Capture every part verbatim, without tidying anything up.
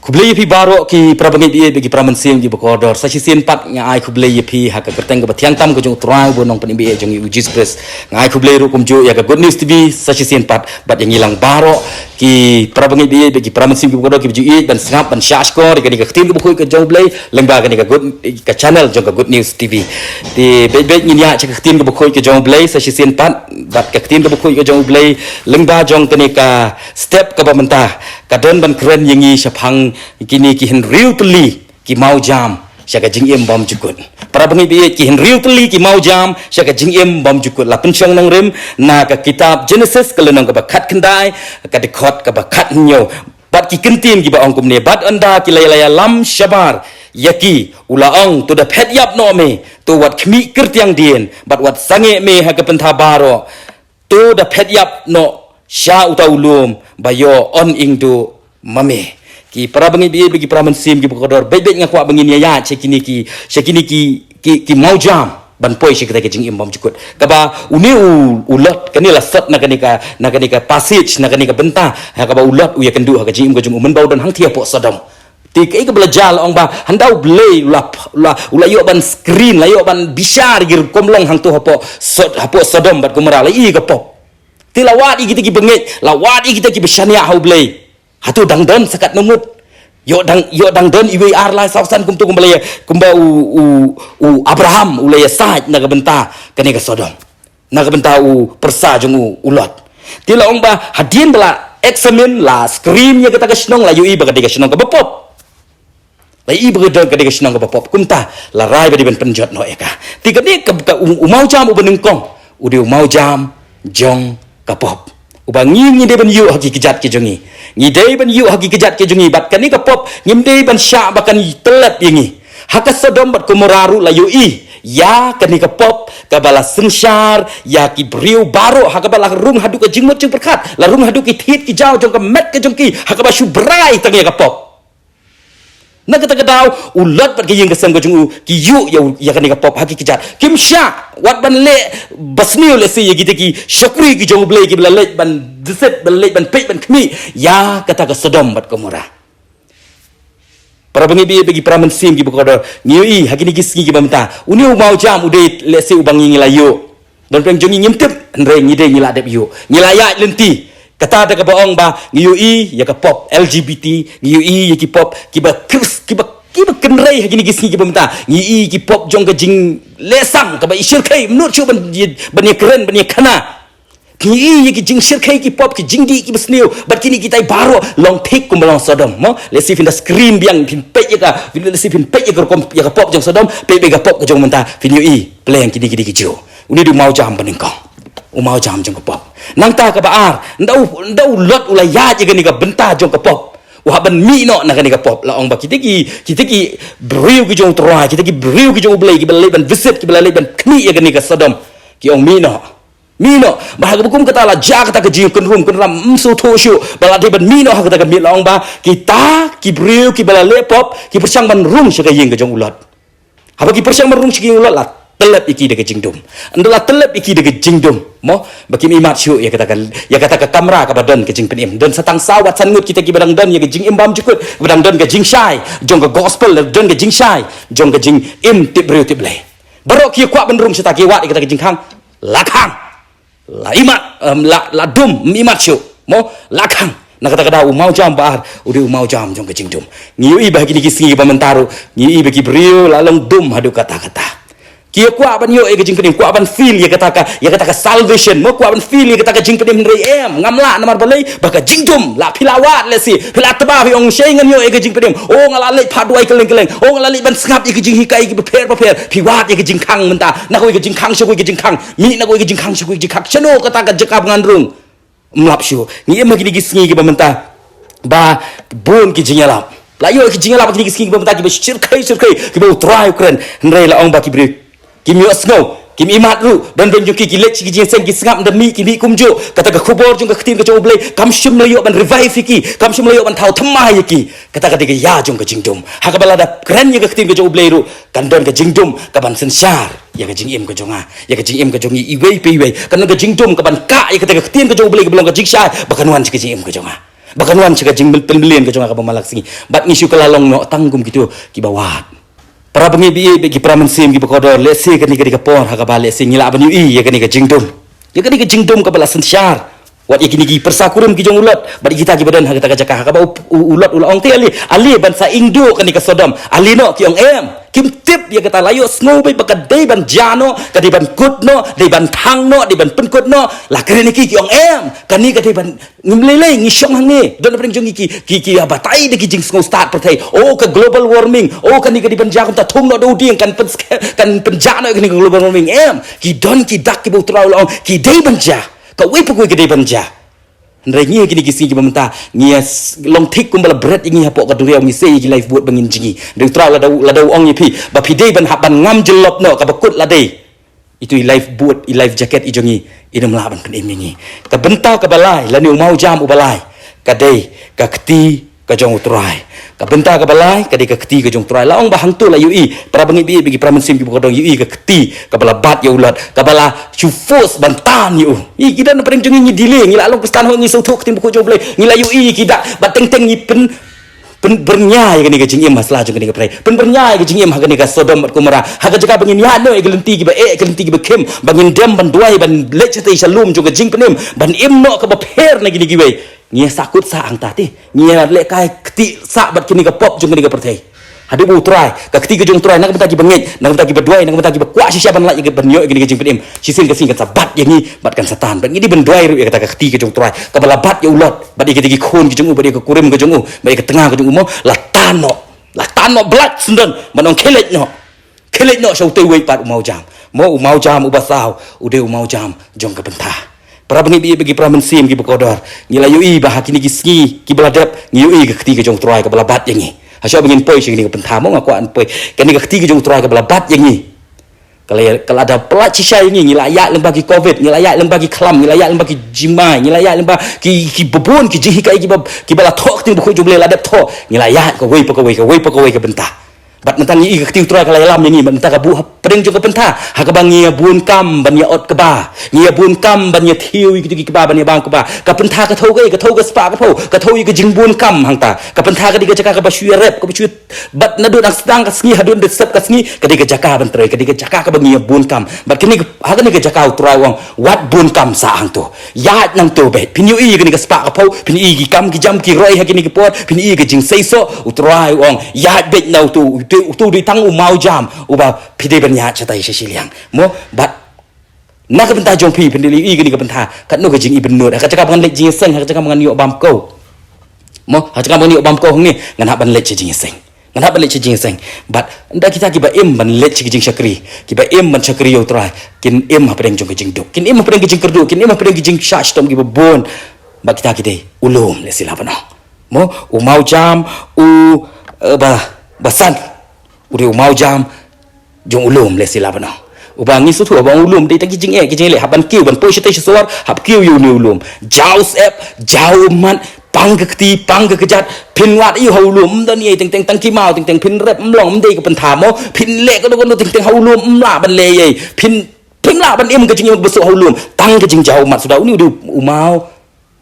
Khublei ïa phi baroh ki para bangeit baieit bad ki para mynsiem kiba kordor. Sa shisien pat nga ai khublei ïa phi ha ka kyrteng kaba thiang tam ka jong U Trai bad U Nongpynim baieit jong ngi U Jisu Khrist. Nga ai khublei ruh kumjuh ïa ka Good News T V sa shisien pat bad ïa ngi lang baroh ki para bangeit baieit bad ki para mynsiem kiba kordor kiba ju ïeit ban sngap ban shah shkor ïa kane ka ktien kaba khuid ka jong U Blei lyngba kane ka good ka channel jong ka Good News T V. Te beit beit ngin ïa sha ka ktien kaba khuid ka jong U Blei sa shisien pat bad ka ktien kaba khuid ka jong U Blei lyngba jong kane ka step kaba mynta ka don ban kren ïa ngi shaphang kine ki hynriew tylli ki mawjam sha ka jingim bymjukut. Para bangeit baieit, ki hynriew tylli ki mawjam sha ka jingim bymjukut. La pynshong nongrim na ka kitab Genesis ka lynnong kaba khatkhyndai, ka dkhot kaba khathynñiew. Bad ki kyntien kiba ong kumne, bad ynda ki la ïalam shabar ïa ki, u la ong, to da phet ïap noh me, to wat khmih kyrtiang dien, bad wat sangeh me ha ka bynta baroh. To da phet ïap noh sha uta u lum ba ïoh yn ingduh ma me. Ki para bangeit baieit bad ki para mynsiem kiba kordor, beit beit nga kwah ba ngin ïa ïa sha kine ki sha kine ki ki, ki mawjam ban poi sha kita ki jingim bymjukut. Kaba une u, u Lot kane la sot na kane ka na kane ka passage na kane ka bynta ha kaba u Lot u ïakynduh ha ka jingim ka jong u mynba u don hangthie hapoh Sodom. Te kaei kaba la jia la ong ba hynda U Blei u la u la ïoh ban screen, la ïoh ban bishar ïa ki rukom long hangto hapoh Sod- hapoh Sodom bad Gomorrah, la ïohi ka pop. Te la wad ïa kita ki bangeit, la wad ïa kita kiba shaniah ha U Blei. Hato dang don sa katno ngut? Ïoh dang ïoh dang don iwei ar lai saw san kumto kumba la ïa kumba u u u Abraham u la ïasaid na ka bynta kane ka Sodom. Na ka bynta u pyrsa jong u, u Lot. Te la ong ba hadien ba la examine, la screen ïa kata ka shnong, la ïohi ba ka dei ka shnong kaba pop. La ïohi ba ka dei ka shnong kaba pop. Kumta la rai ba dei ban pynjot noh ïa ka. Te ka dei ka, ka u, u mawjam uba nyngkong u dei u mawjam jong ka pop. Uba ngi ngi dei ban ïoh ha ki kjat ki jong ngi. Ngi dei ban ïoh ha ki kjat ki jong ngi bad kane ka pop ngim dei ban shah ba kan tlep ïa ngi. Ha ka Sodom bad Gomorrah ruh la ïohi ïa kane ka pop kaba la synshar ïa ki briew baroh ha kaba la rung haduh ka jingmut jingpyrkhat, la rung haduh ki thied ki jaw jong ka met ka jong ki ha kaba shu brai tang ïa ka pop. Na kata ka daw u Lot bad ka ïing ka sem ka jong u ki ïuh ïa u, ïa kane ka pop ha ki kjat. Kim shah wat ban leh basniew lehse ïa kita ki shakri ki jong U Blei kiba la leit ban visit, ban leit ban peit ban khmih ïa kata ka Sodom bad Gomorrah. Para bangeit baieit bad ki para mynsiem kiba kordor, ngi ïohi ha kine ki sngi kiba mynta une u mawjam u dei lehse uba ngi ngi la ïoh. Don pdeng jong ngi ngim tip, hynrei ngi dei ngi la dep ïoh. Ngi la ïaid lynti. Kata da kaba ong ba ngi ïohi ïa ka pop L G B T, ngi ïohi ïa ki pop kiba kris, kiba kiba kynrei ha kine ki sngi kiba mynta. Ngi ïohi ki pop jong ka jingleh sang kaba i shyrkhei, ym nud shuh ban ïa, ban ïakren, ban ïakhana. Ngi ïohi ïa ki jingshyrkhei ki pop, ki jingdih kiba sniew bad kine kitai baroh long thik kumba long Sodom, mo? Lehse phin da screen biang, phin peit ïa ka, lehse phin peit ïa ka rukom ïa ka pop jong Sodom, peit beit ka pop ka jong mynta, phin ïohi. Pleng kine kine ki jong. Une u dei u mawjam ba nyngkong. U mawjam jong ka pop. Nangta kaba ar, ynda u, ynda u Lot u la ïaid ïa kane ka bynta jong ka pop. U hap ban mih noh na kane ka pop, la ong ba kita ki, kita ki briew ki jong U Trai, kita ki briew ki jong U Blei kiba la leit ban visit, kiba la leit ban khmih ïa kane ka Sodom. Ki ong mih noh. Mih noh. Bad ha kaba kum kata la jia kata ka jingkynrum kynram, ym sngewthuh shuh ba la dei ban mih noh ha kata ka miet, la ong ba kita ki briew kiba la leh pop ki pyrshang ban rung sha ka ïing ka jong u Lot. Haba ki pyrshang ban rung sha ka ïing u Lot la tyllep ïa ki da ka jingdum. Ynda la tyllep ïa ki da ka jingdum, mo, ba kim ïohi mat shuh ïa kata ka, ïa kata ka kamra kaba don ka jingpynim. Don sa tang saw bad san ngut kita kiba dang don ïa ka jingim bymjukut, kiba dang don ka jingshai jong ka gospel, don ka jingshai jong ka jingim tip briew tip Blei. Baroh ki kwah ban rung shata, ki wad ïa kata ka jingkhang. La khang. La ïohi mat, em, la, la dum, ym ïohi mat shuh. Mo, la khang. Na kata ka daw u mawjam ba ar u dei u mawjam jong ka jingdum. Ngi ïohi ba ha kine ki sngi kiba mynta ruh ngi ïohi ba ki briew la long dum haduh katta katta. Ki kwah ban ïoh ïa ka jingpynim, kwah ban feel ïa kata ka, ïa kata ka salvation, mo, kwah ban feel ïa kata ka jingpynim, hynrei em, ngam lah, namar balei? Ba ka jingdum. La phi la wad lehse, phi la tba, phi ong shei ngan ïoh ïa ka jingpynim. O, nga la leit phah duwai kylleng kylleng. O, nga la leit ban sngap ïa ka jinghikai kiba pher bapher. Phi wad ïa ka jingkhang mynta. Na kawei ka jingkhang sha kawei ka jingkhang. Mih na kawei ka jingkhang sha kawei ka jingkhang. Shano kata ka jaka ba ngan rung? Ym lap shuh. Ngi im ha kine ki sngi kiba mynta ba bun ki jingïalap. La ïoh ki jingïalap ha kine ki sngi kiba mynta kiba shyrkhei shyrkhei kiba U Trai u kren. Hynrei la ong ba ki briew kim ïohsngew, kim ïohi mat ruh. Don bun jong ki ki leit sha ki jingïaseng, ki sngap ynda mih, ki mih kumjuh. Kata ka khubor jong ka ktien ka jong U Blei kam shym la ïoh ban revive ïa ki, kam shym la ïoh ban thaw thymmai ïa ki. Kata ka dei ka ïa jong ka jingdum. Ha kaba lada kren ïa ka ktien ka jong U Blei ruh kan don ka jingdum kaban synshar ïa ka jingim ka jong nga, ïa ka jingim ka jong ngi iwei pa iwei. Kan don ka jingdum kaban kah ïa kata ka ktien ka jong U Blei kaba long ka jingshai ba kan wan sha ka jingim ka jong nga. Ba kan wan sha ka jingpynmlien ka jong nga kaba man la ka sngi. Bad ngi shu kylla long noh tang kum kito kiba wad. Para bangeit ba ïeit bad ki para mynsiem kiba kordor, lehse kane ka dei ka por ha kaba lehse ngi lah ban ïohi ïa kane ka jingdum. Ïa kane ka jingdum kaba la synshar. Wat ïa kine ki pyrsa kurim ki jong u Lot bad ïa kita kiba don ha kata ka jaka ha kaba u, u, u Lot u la ong te ale, ale ban sa ing duh kane ka Sodom. Ale noh, ki ong em. Kim tip ïa kata, la ïohsngew beit ba ka dei ban jia noh, ka dei ban kut noh, dei ban thang noh, dei ban pynkut noh. La kren ïa ki, ki ong em. Kane ka dei ban Ngim lei lei, ngi shong hangne. Don na pdeng jong ngi ki, ki, ki ïa batai da ki jingsngew stad pyrthei. Oh, ka global warming. Oh, kane ka dei ban jia kumta, thung noh da u dieng, kan pyn, kan pynjah noh ïa kane ka global warming. Em, ki don ki dak kiba u Trai u la ong ki dei ban jia. Kawei pa kawei ka dei ban jia. Hynrei ngi ha kine ki sngi kiba mynta ngi ïa s-, long thik kumba la bret ïa ngi hapoh ka duriaw, ngi sei ïa ki lifeboat ba ngin jngi. Hynrei u Trai lada, lada u ong ïa phi ba phi dei ban hap ban ngam jyllop noh, kaba kut la dei. Itu i life boot, i life jacket i jong ngi, i nym lah ban pynim ïa ngi. Ka bynta kaba lai lane u mawjam uba lai ka dei ka kti ka jong u Trai. Ka bynta kaba lai ka dei ka kti ka jong u Trai. La ong ba hangto la ïohi, para bangeit ba ïeit, ba ki para mynsiem kiba kordor, ïohi ka kti kaba la bat ïa u Lot, kaba la shu force ban tan ïa u. Ngi ki don na pdeng jong ngi, ngi delay, ngi la long Khristan hooid, ngi sngewthuh ka ktien bakhuid jong U Blei, ngi la ïohi ïa ki dak, bad teng teng ngi pyn pynbyrngia ïa kane ka jingim ha sla jong kane ka pyrthei. Pynbyrngia ïa ka jingim ha kane ka Sodom bad Gomorrah. Ha ka jaka ba ngin ïaid noh ïa ka lynti kiba eh, ka lynti kiba khim, ba ngin dem ban duwai, ban leit shatei sha lum jong ka jingpynim, ban im noh kaba pher na kine kiwei. Ngi ïa sahkut sah hangta te. Ngi ïa lehkai kti sah bad kane ka pop jong kane ka pyrthei. Haduh ba u Trai, ka kti ka jong u Trai, na ka bynta kiba ngeit, na ka bynta kiba duwai, na ka bynta kiba kwah shisha ban lait ïa ka, ban ïoh ïa kane ka jingpynim. Shisien ka sngi kan sa bat ïa ngi bad kan sa tan. Bad ngi dei ban duwai ruh ïa kata ka kti ka jong u Trai kaba la bat ïa u Lot bad ïa kita ki khun ki jong u, bad ïa ka kurim ka jong u, bad ïa ka tnga ka jong u, mo, la tan noh. La tan noh, bad sngewdon ban ong khie leit noh. Khie leit noh sha utei uwei pat u mawjam. Mo, u mawjam uba saw u dei u mawjam jong ka bynta. Para bangeit ba ïeit, ba ki para mynsiem kiba kordor, ngi la ïohi ba ha kine ki sngi kiba la dep ngi ïohi ka kti ka jong u Trai kaba la bat ïa ngi. Hashuwa ba ngin poi sha kane ka bynta, mo, nga kwah ban poi. Kane ka kti ka jong u Trai kaba la bat ïa ngi, ka la, ka la da pyllait shisha ïa ngi. Ngi la ïaid lyngba ki covid, ngi la ïaid lyngba ki khlam, ngi la ïaid lyngba ki jingmai, ngi la ïaid lyngba ki, kiba bun ki jinghikai kiba, kiba la thoh ka ktien bakhuid jong U Blei, la dep thoh. Ngi la ïaid kawei pa kawei, kawei pa kawei ka bynta. Bad mynta ngi ïohi ka kti u Trai ka la ïalam ïa ngi, bad mynta ka buh hapdeng jong ka bynta ha kaba ngi ïa bun kam ban ïa ot kba, ngi ïa bun kam ban ïa thiew ïa kito ki kba, ban ïa bam kba. Ka bynta ka thew kaei? Ka thew ka spah ka phew, ka thew ïa ka jingbun kam hangta. Ka bynta ka dei ka jaka kaba shu ïarep, kaba shu Bad naduh dang sdang ka sngi haduh dang sep ka sngi, ka dei ka jaka ban trei, ka dei ka jaka kaba ngi ïa bun kam. Bad kane ka, ha kane ka jaka u Trai u ong, wat bun kam sah hangto. Ïaid nangto beit. Phin ïohi ïa kane ka spah ka phew, phin ïohi ki kam ki jam ki roi ha kine ki por, phin ïohi ka jingseisoh, u Trai u ong, ïaid beit na uto, uto, uto u dei tang u mawjam uba phi dei ban ïaid shatai sha shiliang. Mo, bad na ka bynta jong phi, phin dei ïohi kane ka bynta, katno ka jingibynnud. Ha ka jaka ba ngan leit jingïaseng, ha ka jaka ba ngan ïoh bam khaw. Mo, ha ka jaka ba ngan ïoh bam khaw hangne, ngan hap ban leit sha jingïaseng. Ngan hap ban leit sha jingïaseng. Bad ynda kita kiba im ban leit sha ka jingshakri, kiba im ban shakri ïa u Trai, kin im hapdeng jong ka jingduk, kin im hapdeng ka jingkyrduh, kin im hapdeng ka jingshah shitom kiba bun. Bad kita ki dei u lum, lehse lah ban ong. Mo, u mawjam, u, eh, ba, ba san. U dei u mawjam jong u lum, lehse lah ban ong. Uba ngi sngewthuh ba u lum dei tang ki jingeh ki jingeh, hap ban kiew, ban poi shatei sha sawar, hap kiew ïa une u lum. Jaw syep, jaw ummat, pang ka kti, pang ka kjat. Phin wad ïa u ha u lum, ym don ei teng teng, tang ki maw teng teng, phin rep ym long, ym dei ka bynta mo. Phin leh kano kano teng teng ha u lum, ym lah ban leh ei. Phin, phim lah ban im ka jingim kaba suk ha u lum. Tang ka jingjaw ummat suda. Une u dei u maw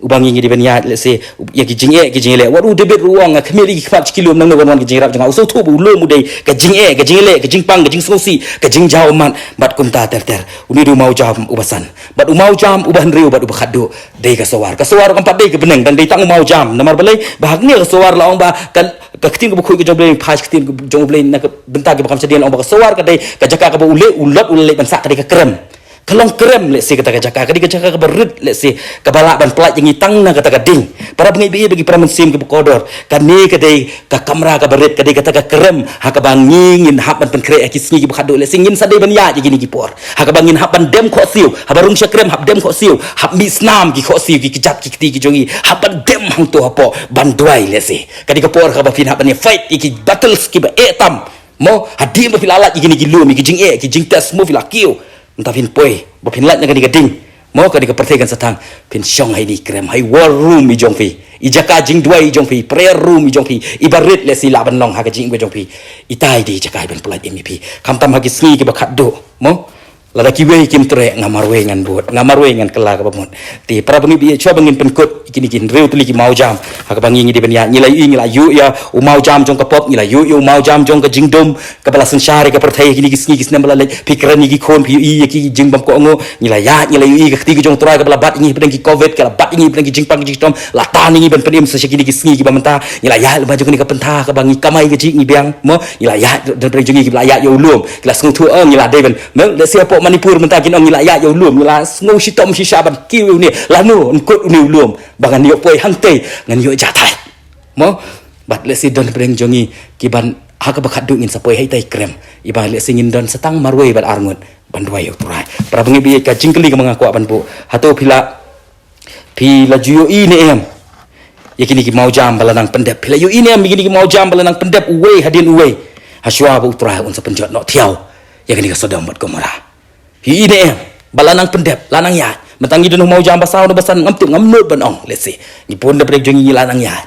uba ngi, ngi dei ban ïaid, lehse, ïa ki jingeh ki jingeh. Wat u David ruh u ong, nga khmih ïa ki khmat sha ki lum, nangno kan wan ki jingïarap jong nga. U sngewthuh ba u lum u dei ka jingeh, ka jingeh, ka jingpang, ka jingsngewsih, ka jingjaw ummat. Bad kumta ter ter. Une u dei u mawjam uba san. Bad u mawjam uba hynriew bad uba khatduh dei ka sawar. Ka sawar kam pat dei ka bneng, dang dei tang u mawjam. Namar balei? Ba ha kane ka sawar la ong ba ka, ka ktien kaba khuid ka jong U Blei, phai ka ktien jong U Blei na ka bynta kiba kham shadien, la ong ba ka sawar ka dei ka jaka kaba u leh, u Lot u la leit ban sah, ka dei ka krem. Ka long krem, lehse, kata ka jaka, ka dei ka jaka kaba rit, lehse, kaba lah ban pyllait ïa ngi tang na kata ka ding. Para bangeit ba ïeit, ba ki para mynsiem kiba kordor, kane ka dei ka kamra kaba rit, ka dei kata ka krem ha kaba ngi ngin hap ban pynkhreh ha ki sngi kiba khatduh, lehse ngin sa dei ban ïaid ïa kine ki por ha kaba ngin hap ban dem khohsiew, haba rung sha krem hap dem khohsiew, hap mih snam ki khohsiew, ki kjat ki kti ki jong ngi, hap ban dem hangto hapoh ban duwai, lehse. Ka dei ka por ha kaba phin hap ban ïa fight ïa ki battles kiba eh tam. Mo, hadien ba phi la lait ïa kine ki lum, ïa ki jingeh, ki jingtest, mo, phi la kiew. Mynta phin poi, ba phin lait na kane ka ding. Mo, kane ka pyrthei kan sa thang. Phin shong ha ine i krem, ha i war room i jong phi, i jaka jingduwai i jong phi, prayer room i jong phi, iba rit, lehse lah ban long ha ka jingim ka jong phi. Itai i dei i jaka iban pyllait im ïa phi. Khamtam ha ki sngi kiba khatduh, mo. Lada kiwei kim treh, nga marwei ngan bud, nga marwei ngan kylla kaba mut. Te para bangeit, bad shuwa ba ngin pynkut ïa kine ki hynriew tylli ki mawjam ha kaba ngi, ngi dei ban ïaid, ngi la ïohi, ngi la ïohi ïa u mawjam jong ka pop, ngi la ïohi ïa u mawjam jong ka jingdum kaba la synshar ïa ka pyrthei ha kine ki sngi ki snem ba la leit. Phi kren ïa ki khun, phi ïohi ïa ki jingbymkohnguh. Ngi la ïaid, ngi la ïohi ka kti ka jong U Trai kaba la bat ïa ngi hapdeng ki covid, ka la bat ïa ngi hapdeng ki jingpang ki jingshitom, la tan ïa ngi ban pynim sa sha kine ki sngi kiba mynta. Ngi la ïaid lyngba jong kane ka pynthor kaba ngi kamai kajih, ngi biang, mo. Ngi la ïaid, don pyrshah jong ngi kiba la ïaid ïa u lum, ki la sngewthuh, oh, ngi la dei ban, mo, lehse hapoh Manipur mynta kin ong ngi la ïaid ïa u lum, ngi la sngew shitom shisha ban kiew ïa une, lano yn kut une u lum ba ngan ïoh poi hangtei, ngan ïoh jahthait, mo. Bad lehse don pyrshah jong ngi kiban ha kaba khatduh ngin sa poi ha itei i krem, iba lehse ngin don sa tang marwei bad arngut ban duwai ïa U Trai. Para bangeit, bad ka jingkylli kaba nga kwah ban buh, hato phi la, phi la ju ïohi ne em ïa kine ki mawjam ba la nang pyndep? Phi la ïohi ne em ïa kine ki mawjam ba la nang pyndep uwei hadien uwei, ha shuwa ba U Trai un sa pynjot noh thiaw ïa kane ka Sodom bad Gomorrah? Ïohi ne em ba la nang pyndep, la nang ïaid? Mynta ngi don ha u mawjam ba saw ne ba san, ngam tip, ngam nud ban ong, lehse ngi pun da pyrshah jong ngi, ngi la nang ïaid.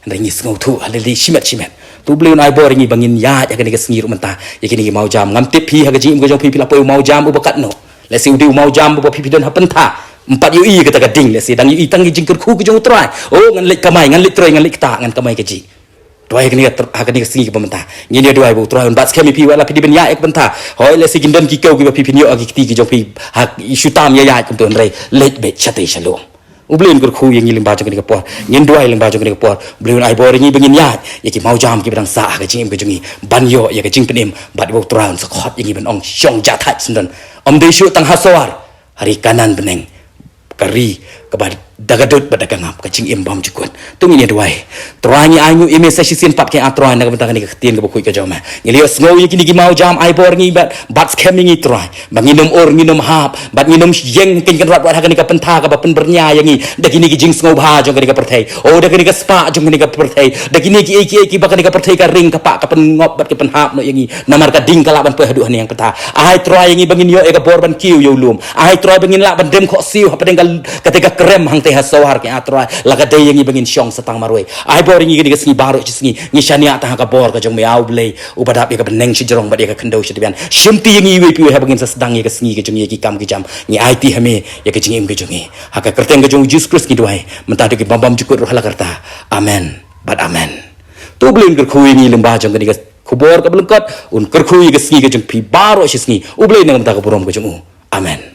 Hynrei ngi sngewthuh ha lade shimet shimet. To U Blei un ai bor ïa ngi ba ngin ïaid ha kane ka sngi ruh mynta ïa kine ki mawjam. Ngam tip phi ha ka jingim ka jong phi, phi la poi u mawjam uba katno. Lehse u dei u mawjam uba phi, phi don ha pynthor, ym pat ïohi ïa kata ka ding, lehse dang ïohi tang ki jingkyrkhu ki jong U Trai. Oh, ngan leit kamai, ngan leit trei, ngan leit ktah, ngan kamai kajih. Duwai ha kane ka tr-, ha kane ka sngi kaba mynta, ngin ïa duwai ba U Trai un bat skhem ïa phi wat la phi dei ban ïaid ïa ka pynthor. Hooid, lehse kin don ki kew kiba phi, phin ïoh ha ki kti ki jong phi ha i shu tam ïa ïaid kumto, hynrei leit beit shatei shalom. U Blei un kyrkhu ïa ngi lyngba jong kane ka por. Ngin duwai lyngba jong kane ka por. U Blei un ai bor ïa ngi ba ngin ïaid ïa ki mawjam kiba dang sah ha ka jingim ka jong ngi, ban ïoh ïa ka jingpynim bad ba U Trai un sa khot ïa ngi ban ong shong jahthait syndon. Ym dei shuh tang ha Soar, ha ri Kanaan bneng, ka ri kaba da ka dud bad da ka ngap, ka jingim bymjukut. To ngin ïa duwai. Trai, ngi ainguh ïa me sa shisien pat, ko A Trai, na ka bynta kane ka ktien kaba khuid ka jong me. Ngi la ïohsngew ïa kine ki mawjam, ai bor ïa ngi bad bat skhem ïa ngi, Trai, ba ngin ym ur, ngin ym hap bad ngin ym ïeng kynrad wat ha kane ka pynthor kaba pynbyrngia ïa ngi da kine ki jingsngewbha jong kane ka pyrthei, oh, da kane ka spah jong kane ka pyrthei, da kine kiei kiei kiba kane ka pyrthei ka ring, ka pah, ka pynngop bad ka pynhap noh ïa ngi. Namar ka ding ka lah ban poi haduh haneng, pynthor. Ai Trai ïa ngi ba ngin ïoh ïa ka bor ban kiew ïa u lum. Ai Trai ba ngin lah ban dem khohsiew hapdeng ka, kata ka krem hangtei ha Soar, ko A Trai. La ka dei ïa ngi ba ngin shong sa tang marwei. Ai bor ïa ngi kane ka sngi baroh shi sngi, ngi shaniah tang ha ka bor ka jong me, A U Blei uba dap ïa ka bneng shajrong bad ïa ka khyndew shadbian. Shimti ïa ngi iwei pa iwei haba ngin sa sdang ïa ka sngi ka jong ngi, ïa ki kam ki jam. Ngi aiti ha me ïa ka jingim ka jong ngi. Ha ka kyrteng ka jong U Jisu Khrist ngi duwai, mynta haduh ki bym bymjukut ruh ha la karta. Amen bad amen. To U Blei un kyrkhu ïa ngi lyngba jong kane ka khubor kaba lyngkot, un kyrkhu ïa ka sngi ka jong phi baroh shi sngi. U Blei na ka bynta ka burom ka jong u. Amen.